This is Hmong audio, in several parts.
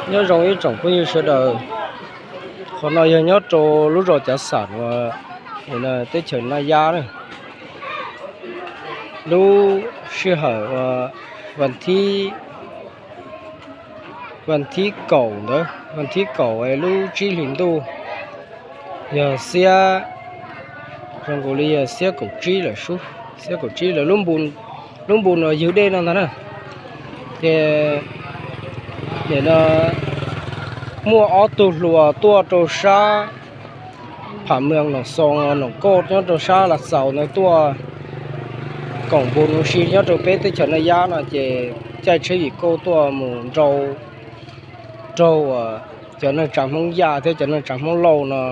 Nyob zoo ib tsoom phooj ywg sawv daws, qhov no yog nyob rau lub zos Cav Xam uas teb chaws Naj Yab na. Lub sij hawm uas vas thib, vas thib kaum ntawd, vas thib kaum lub tsib hlis ntuj, yog xiab, zoo nkaus li yog xiab kaum tsib lawm sub, xiab kaum tsib lawm, lub npu no ywg dej no ntag na. Ces nim no muaj ob tug hluas tuaj rau sab Pham Mws Nom Xoo Nom Kauj nyob rau sab Las Xaus ntawd tuaj koom npus nus si nyob rau peb teb chaws Naj Yab no ces caij tsheb vim kauj tuaj mus nrau raug cov neeg tsav Hmoob Yaj thiab cov neeg tsav Hmoob Lauj no.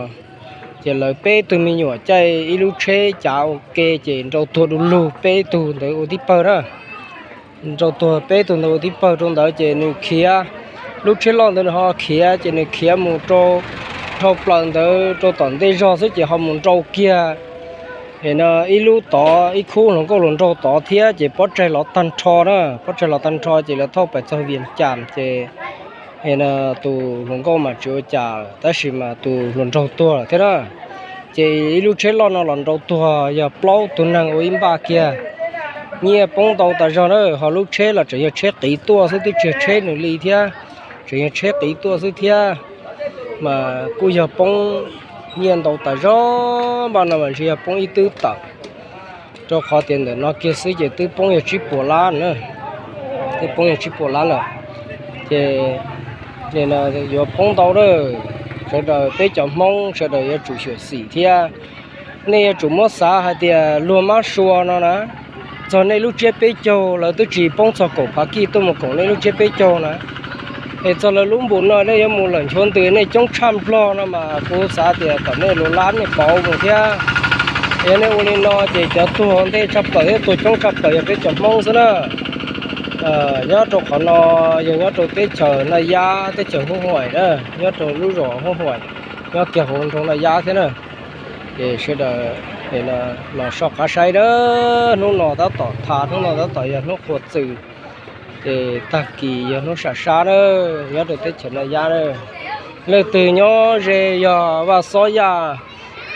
Ces lawv peb tug me nyuam caij ib lub tsheb cav ua ke ces nrau tuag du lug peb tug ntawd ua tib pawg na. Nrau tuag peb tug ntawd ua tib pawg rau ntawd ces nws khiav, lub tsheb loj ntawd nws ho khiav ces nws khiav mus rau dhau plaws ntawd rau tom ntej zog xwb ces ho mus nrau kiag es no ib lub tod ib khub hluas nkauj hluas nraug tod thiab ces pob tsaig los tag nrho na, pob tsaig los tag nrho ces lawv thauj pais txog Vias Cas ces tus hluas nkauj mas tsis ua cas tab sis mas tus hluas nraug tuag lawm thiab na. Ces ib lub tsheb loj no los nrau tuag yog plaub tug neeg ua ib npaj kiag. Nyiaj poob ntau tas zog na, ho lub tsheb los tseem yog tsheb qiv tuaj xwb twb tsis yog tsheb nws li thiab, tseem yog tsheb qiv tuaj xwb thiab. Mas kuj yog poob nyiaj ntau tas zog, npaj no mas ntshe yog poob ib twb tawm, rau qhov tias ntawm no kiag xwb ces twb poob yog tsib puas lab na, twb poob yog tsib puas lab lawm. Ces yuav poob ntau lawm, sawv daws peb cov Hmoob sawv daws yuav tsum xyuam xim thiab. Nej yuav tsum muab xav hais tias luag mab sua no na, txog nej lub tsiab peb caug lawv twb tsis poob txog kaum phav kij tuaj mus koom nej lub tsiab peb caug na. Es txog lawv lub npus no nej yuav mus lawm nchuav ntws nej coob tshaj Nplog no mas kuv xav tias kom nej lus lab nej pauv mus thiab. Yog nej ua li no ces cov tuag ntej tshaj plaws thiab tuag coob tshaj plaws yog peb cov Hmoob xwb na. Nyob rau qhov no yog nyob rau teb chaws Naj Yab, teb chaws Hoob Huaim na, nyob rau lub zos Hoob Huaim, nyob kiag hauv nroog Naj Yab thiab na. Ces sawv daws los soj qab saib na, hnub no tab tom tha, hnub no tab tom yog hnub qhua txws, ces tag kis yog hnub sam sab na, nyob rau teb chaws Naj Yab na. Leej twg nyob ze yog Vaj Xob Yaj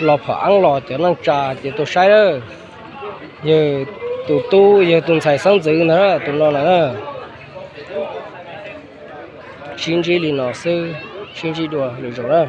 los phom Eeb los cov neej tsa ces tuaj saib na. Yog tus tub yog tus ntxhais xeeb ntxwv ntag tus no na. Sib ntsib li no xwb, sib ntsib dua lwm zaus na.